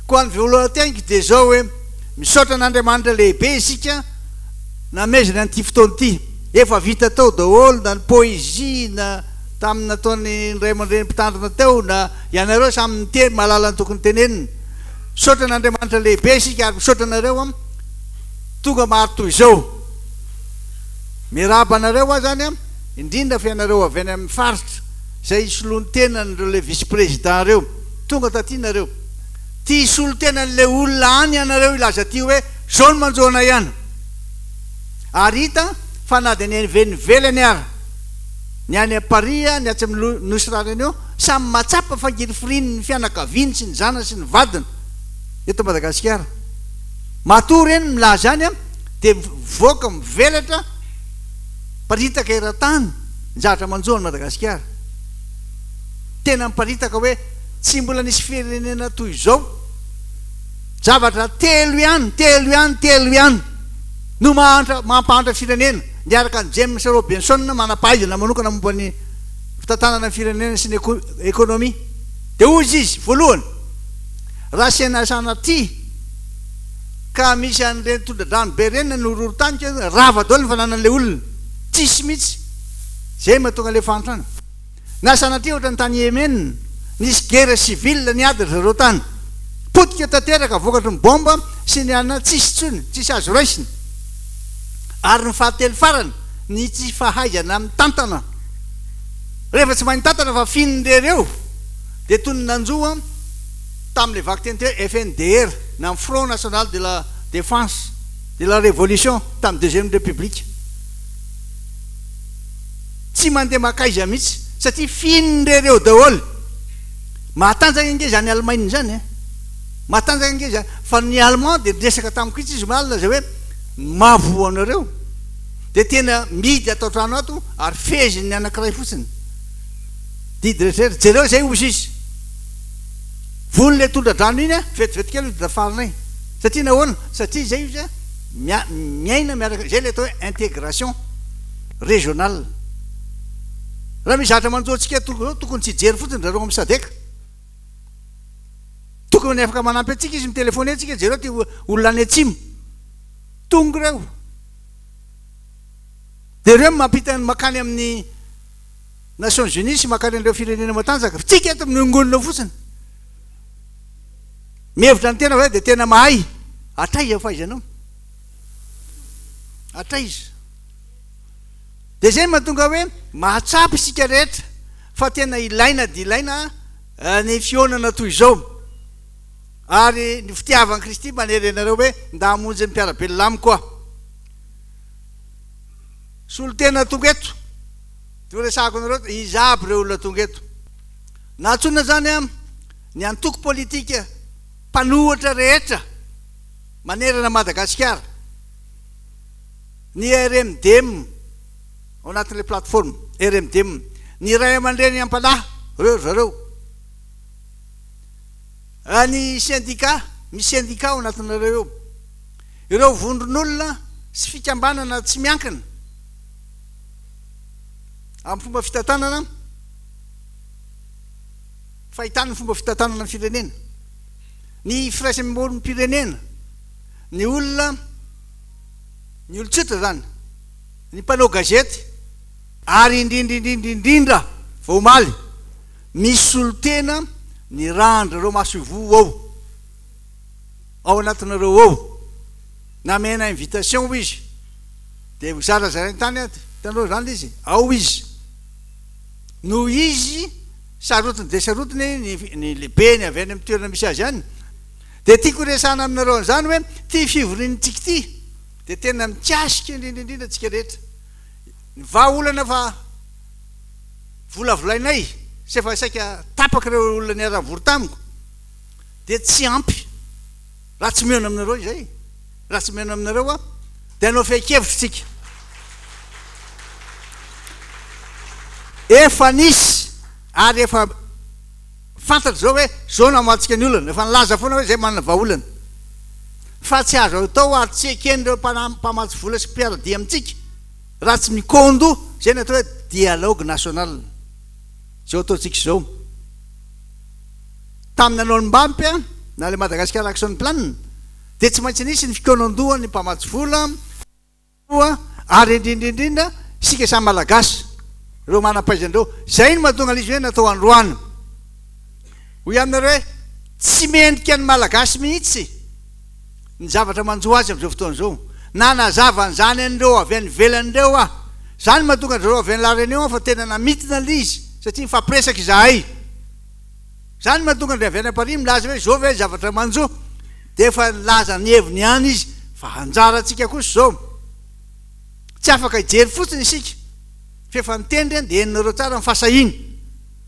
Koa ny voalohan-teniko dia izao hoe, misaotra an'Andriamanitra lehibe isika namezana an'ity fotoana ity. Efa vita tao daholo na ny poésie na tamin'ny nataon'ny ray aman-dreny mpitandrina teo na ianareo samy niteny mahalala ny tokony tenenina. Misaotra an'Andriamanitra lehibe isika ary misaotra anareo an tonga maro toy izao. Miarahaba anareo aho izany an, indrindra fa ianareo avy any amin'ny faritra izay hisoloan-tena an'ireo ilay vice-président ireo. Tonga taty nareo. Ty hisolo tena an'ilay olona any ianareo hilaza aty hoe zao no manjo anay any. Ary hita fa na dia ny any ivelany ara, ny any Paris, ny atsy amin'ny Nosy Rariny eo, samy mahatsapa fa ngirifiriny ny fianakaviany sy ny zanany sy ny vadiny eto Madagasikara. Matoa ireny milaza any dia mivoaka mivelatra miparitaka eran-tany ny zavatra manjo an'i Madagasikara. Tena miparitaka hoe tsy mbola nisy firenena toy izao. Zavatra telo ihany, telo ihany, telo ihany no mahantra, mampahantra firenena. Niaraka an'i James Robinson, manam-pahaizana manokana momba ny fitantanana ny firenena sy ny ekonomia. Dia hoy izy, voalohany, raha sena sanatria ka misy an'ireny tondra-drano be ireny na ny horohorontany ka rava daholo ny fananan'ilay olona. Tsisy mihitsy. Izay mahatonga ilay fahantrana. Na sanatria ohatran'ny tany Yemen, nisy guerre civile niady ry zareo tany. Potika tanteraka vokatry ny bomba sy ny anona tsisy intsony, tsisy azo raisina. Ary ny fahatelo farany, ny tsy fahaizana mitantana. Rehefa tsy mahay mitantana fa finin'irery eo, dia toy ny nanjo an tamin'ilay vakiteny teo hoe FNDR na ny Front National de la Défense de la Révolution tamin'ny deuxième République. Tsy mandeha makaiza mihitsy satria finin'irery eo daholo. Mahatanjaka ange izany Allemagne izany e. Mahatanjaka ange izany. Fa ny Allemand dia niresaka tamiko mihitsy izy omaly nilaza hoe ny mahavoa anareo dia tena mihidy ato an-trano ato ary fehezin'ny anankiray fotsiny. Didy rehetra rehetra. Jereo izay hozy izy. Vono ilay tondra-drano iny a, vetivety kely dia tafarinay. Satria nahoana? Satria izay izy a, miaina miaraka, izay ilay atao hoe intégration. Régional. Raha misy zavatra manjo antsika tokony tokony tsy hijery fotsiny zareo amin'ny sadec. Tokony afaka manampy antsika izy mi-telephone antsika jereo ty olona any atsimo. Tonga ireo. Dia ireo mampita ny makany amin'ny Nations Unies sy makany an'ireo firenena matanjaka. Tsika eto miongonona fotsiny. Mihevitra ny tena hoe dia tena mahay. Hatraiza fahaizanao? Hatraiza? Dia izay no mahatonga hoe mahatsapa isika rehetra fa tena ilaina dia ilaina ny fihaonana toy izao. Ary ny fitiavan'i Kristy manery anareo hoe nda hamonjy ny mpiara-belona amiko aho. Solontena tonga eto, dia horesahako anareo iza aby ireo olona tonga eto. Nantsoina izany ny antoko politika mpanohitra rehetra manerana Madagasikara. Ny RMDM, ao anatin'ilay plateforme, RMDM, ny ray aman-dreny am-panahy, ireo ry zareo, ny sendika, misy sendika ao anatinareo eo, ireo vondron'olona sy fikambanana tsy miankina amin'ny fomba fitantanana, fahitana ny fomba fitantanana ny firenena, ny firaisamonim-pirenena, ny olona. Ny olon-tsotra izany, ny mpanao gazety ary indrindra indrindra indrindra vao omaly, misy solontena nirahan-dry masoivoho ao, ao anatinareo ao. Namena invitation hoy izy, dia hozarazarainy tany ato, hitanareo izany ilay izy, ao izy. Noho izy sarotiny dia sarotiny ny ny lehibeny avy any amin'ny toerana misy azy any, Dia tiako horesahana aminareo an'izany hoe ity fivoriantsika ity dia tena mikasika indrindra indrindra antsika rehetra. Ny vahaolana efa volavolainay sy efa saika tapak'ireo olona niara-nivory tamiko dia tsy ampy raha tsy mihaona aminareo izay. Raha tsy mihaona aminareo aho dia hanao fehin-kevitra isika. Efa nisy ary efa Fantatra izao hoe zao no hamahantsika ny olana, efa nilaza foana hoe zay manana vahaolana. Fa tsy azo atao ary tsy eken'ireo mpamatsy vola sy mpiara-dia amintsika raha tsy mikondo izay ny atao hoe dialogue national. Izao ataontsika izao. Tamin'ny nanao ny Mbappe. na ilay Madagascar Action Plan dia tsy maintsy nisy ny fikaonandohan'ny mpamatsy vola roa ary indrindra indrindra isika samy Malagasy, ireo manam-pahaizana ireo. Izay no mahatonga an'izy hoe natao androany. Hoy ihany nareo hoe tsy mendrika ny Malagasy mihitsy ny zavatra manjo azy amin'izao fotoana izao. Nanazava an'izany an'ireo avy any ivelany ireo aho. Izany no mahatonga an-dry zareo avy any La Réunion fa tena namintina ilay izy satria nifampiresaka izahay. Izany no mahatonga an-dry avy any Paris milaza hoe izao ve ny zavatra manjo? Dia efa nilaza ny heviny ihany izy fa anjarantsika kosa izao. Tsy afaka hijery fotsiny isika fa efa niteny ireny dia henonareo tsara ny fahasahiany.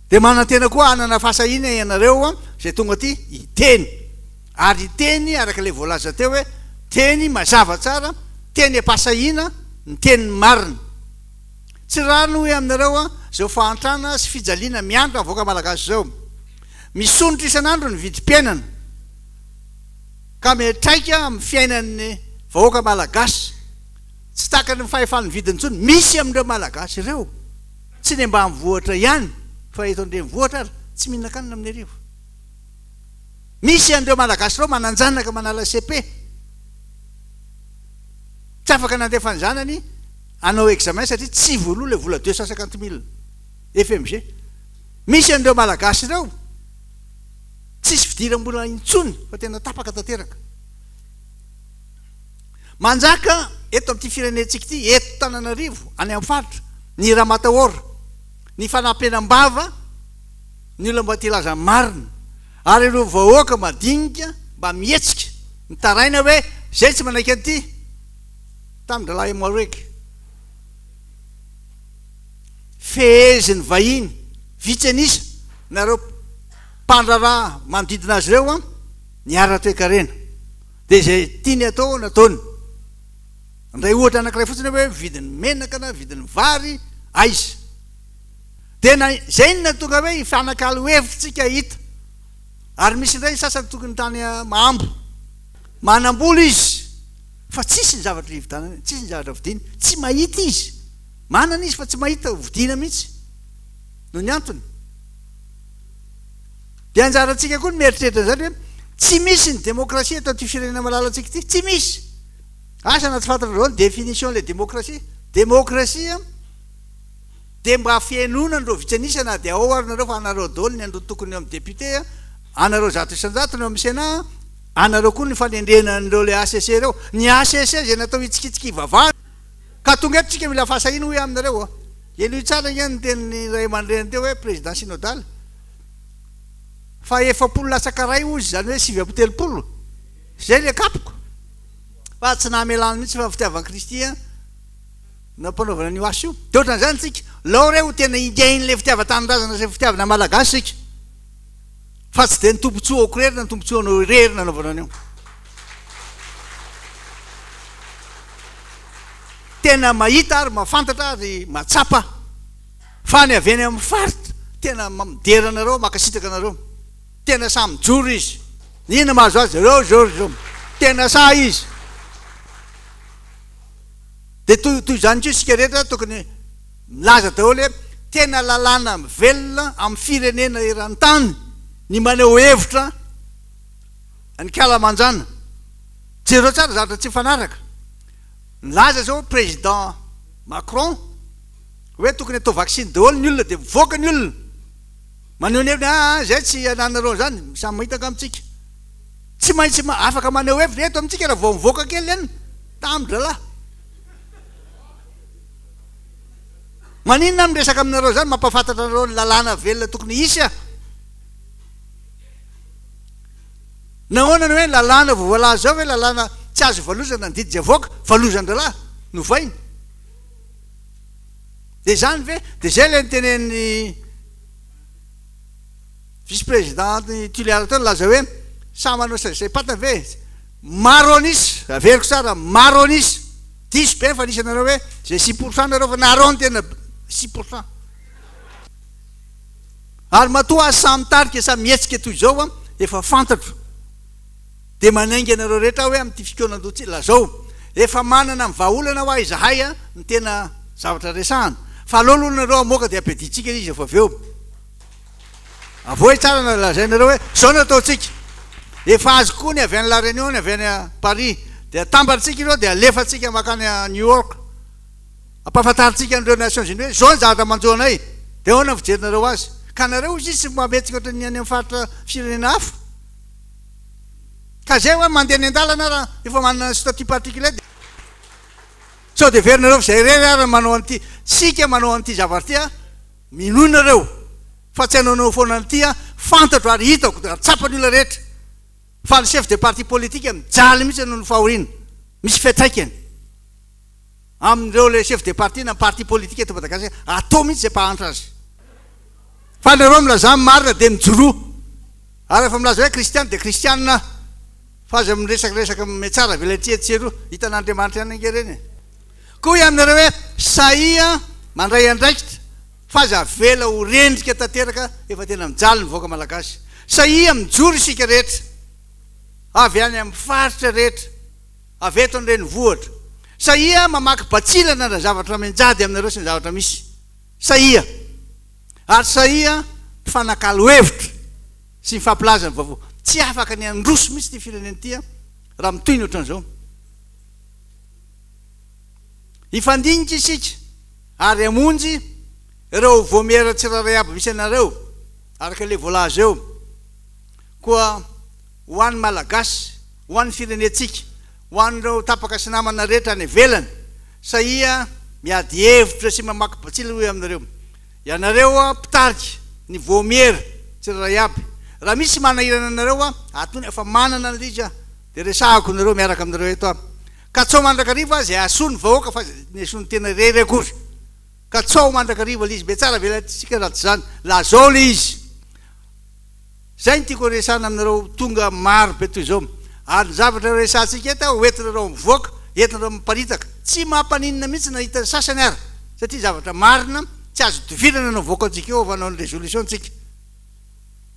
Dia manantena koa hanana fahasahiana ianareo izay tonga aty hiteny. Ary hiteny araka ilay voalaza teo hoe teny mazava tsara, teny am-pahasahiana, ny teny marina. Tsy rariny hoy aminareo izao fahantrana sy fijaliana miandry ny vahoaka malagasy izao. Misondrotra isan'andro ny vidim-piainana ka miantraika amin'ny fiainan'ny vahoaka malagasy. Tsy takany ny fahefan'ny vidiny intsony. Misy amin'ireo malagasy ireo, tsy ny ambanivohitra ihany fa eto an-drenivohitra ary, tsy mihinan-kanina amin'ny hariva. Misy an'ireo malagasy ireo manan-janaka manala cepe. Tsy afaka nandefa ny zanany hanao examen satria tsy voaloa ilay vola 250 mille FMG. Misy an'ireo malagasy ireo tsisy fidiram-bola intsony fa tena tapaka tanteraka. Manjaka eto amin'ity firenentsika ity, eto Tananarivo, any amin'ny faritra, ny ramatahora, ny fanampenam-bava, ny olona mba te hilaza ny marina, ary ireo vahoaka madinika mba mihetsika, mitaraina hoe izay tsy manaiky an'ity, tamin-drahalahy Emwareg. Fehezin'ny vahiny vitsy an'isa nareo mpandraharaha manodidina azy ireo an, ny ara-toekarena. Dia izay tiany atao nataony. Handray ohatra anankiray fotsiny aho hoe vidin'ny menaka na vidin'ny vary aiza. Dia na izay no nahatonga hoe hifanakalo hevitra tsika hita. Ary misy indray ny sasany tokony tany Mahambo. Manam-bola izy fa tsisy ny zavatra hividianana, tsisy ny zavatra vidiany, tsy mahita izy. Manana izy fa tsy mahita ho vidiana mihitsy. Noho ny antony. Dia anjarantsika koa ny mieritreritra an'izany hoe tsy misy ny demokrasia eto amin'ity firenena malalantsika ity. Tsy misy. Asa na tsy fantatrareo ny définition ilay demokrasia. Demokrasia dia mba fihenoana an'ireo vitsy an'isa na dia ao ary nareo fa anareo daholo ny androatokony eo amin'ny député, anareo 100%-ny eo amin'ny Sénat, anareo koa ny fanendrena an'ireo ilay HCC ireo. Ny HCC izay natao hitsikitsiky hivavahana. Ka tonga eto tsika mila fahasahiana hoy aho aminareo a. Henoy tsara ange ny tenin'ny ray aman-dreny teo hoe président synodal. Fa 40 latsaka iray hozy izany hoe 39. Izay ilay kapoka. Fa tsy namelany mihitsy fa fitiavan'i Kristy a nampanaovana an'io asa io. Dia ohatran'izany tsika. Lao re ho tena ingahin'ilay fitiavan-tanindrazana sy fitiavana malagasy isika. Fa tsy dia ny tombontsoako irery na ny tombontsoanao irery nanaovana an'io. Tena mahita ary mahafantatra ary mahatsapa fa ny avy any amin'ny faritra tena midera anareo, mankasitraka anareo. Tena sahy mijoro izy. Inona mahazo azy? Ireo izao izao. Tena sahy izy. Dia toy toy izany koa isika rehetra tokony milaza daholo hoe tena lalàna mivelona amin'ny firenena eran-tany ny maneho hevitra ny kalamanjana. Jereo tsara zavatra tsy mifanaraka. Nilaza izao président Macron hoe tokony atao vaksiny daholo ny olona dia mivoaka ny olona. Maneho ny heviny, aa izay tsy ananareo an'izany, samy mahita angamba tsika. Tsy maintsy afaka maneho hevitra eto amintsika raha vao mivoaka kely any, tamin-drahalahy. Maninona aho miresaka aminareo izany, mampahafantatra anareo ny lalàna velona tokony hisy aho. Nahoana no hoe lalàna vao voalaza izao ve lalàna tsy azo valozana ny didy izay avoaka? Valozan-drahalahy, novaina. Dia izany ve? Dia izay ilay notenenin'ny vice président ny Tuléar teo nilaza hoe samy manao saim-pantany ve? Maro an'isa, averiko tsara, maro an'isa. Diso be ny fanisanareo hoe izay 6% nareo fa nareo no tena 6%. Ary matoa aho samy mitarika samy mihetsika toy izao an, efa fantatro. Dia manainga anareo rehetra aho hoe amin'ity fikaonandoha ity, lazao, efa manana ny vahaolana hoa izahay an, ny tena zavatra resahana. Fa aleo aloha nareo hamoaka dia ampiadintsika izy efa avy eo. Avoahy tsara na lazainareo hoe izao no ataontsika. Efa azo koa ny avy any La Réunion, ny avy any Paris. Dia atambatsika ireo dia alefantsika mankany New York. Ampahafantarintsika an'ireo Nations Unies hoe izao ny zavatra manjo anay. Dia ahoana ny fijerinareo azy? Ka nareo hozy izy tsy mametsika ohatran'ny any amin'ny faritra firenena hafa. Ka izay hoe mandeha any an-dalana raha efa manana statut particulier dia sao dia heverinareo fa izay irery ary no manao an'ity. Tsika manao an'ity zavatra ity an, minoa nareo fa tsy hanaonao foana an'ity an, fantatro ary hitako ary tsapan'ny olona rehetra fa ny chef de parti politique mijaly mihitsy noho ny fahoriana, misy fiantraikany amin'ireo le chef de parti na parti politique eto Madagasikara, atao mihitsy izay mpahantra azy. Fa nareo milazà ny marina dia mijoroa. Ary rehefa milaza hoe kristiana dia kristiana aho. Fa aza miresakiresaka mihatsara velatsihy etsy sy eroa. Hitan'Andriamanitra ihany ange ireny e. Koa hoy aminareo hoe sahia mandray andraikitra fa aza avela ho rendrika tanteraka efa tena mijaly ny vahoaka malagasy. Sahia mijoro isika rehetra avy any amin'ny faritra rehetra, avy eto an-drenivohitra. Sahia mamaky batsilana ny zavatra mianjady aminareo sy ny zavatra misy. Sahia! Ary sahia mifanakalo hevitra sy mifampilaza ny vaovao. Tsy afaka ny handroso mihitsy ity firenena ity raha mitohy ny ohatran'izao. Hifandinika isika ary hamonjy ireo vaomiera tsirairay aby misy anareo araka ilay voalaza eo. Koa ho an'ny Malagasy, ho an'ny firenentsika, ho an'ireo tapaka sy namana rehetra any ivelany, sahia miady hevitra sy mamaky batsila hoy aminareo. Ianareo mpitarika ny voamiera tsirairay aby, raha misy manahirana anareo atony efa manana an'ilay izy aho dia resahako nareo miaraka aminareo eto aho. Katsao mandrakariva izay hahasoa ny vahoaka fa ny hahasoa ny tena irery akory. Katsao mandrakariva ilay izy, mihatsara velatsika raha tsy izany, lazao ilay izy. Izay no tiako horesahana aminareo tonga maro be toy izao. Ary ny zavatra resahantsika eto ho entinareo mivoaka, entinareo miparitaka. Tsy mampaninona mihitsy na hitan'ny sasany ara, satria zavatra marina tsy azo idivirana no avoakantsika eo avy hanao ny résolution tsika.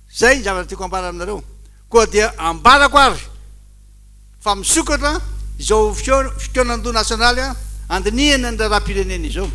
Izay ny zavatra tiako ambara aminareo. Koa dia ambarako ary fa misokatra izao fikaonandoha nasionaly handinihana ny raharaham-pirenena izao.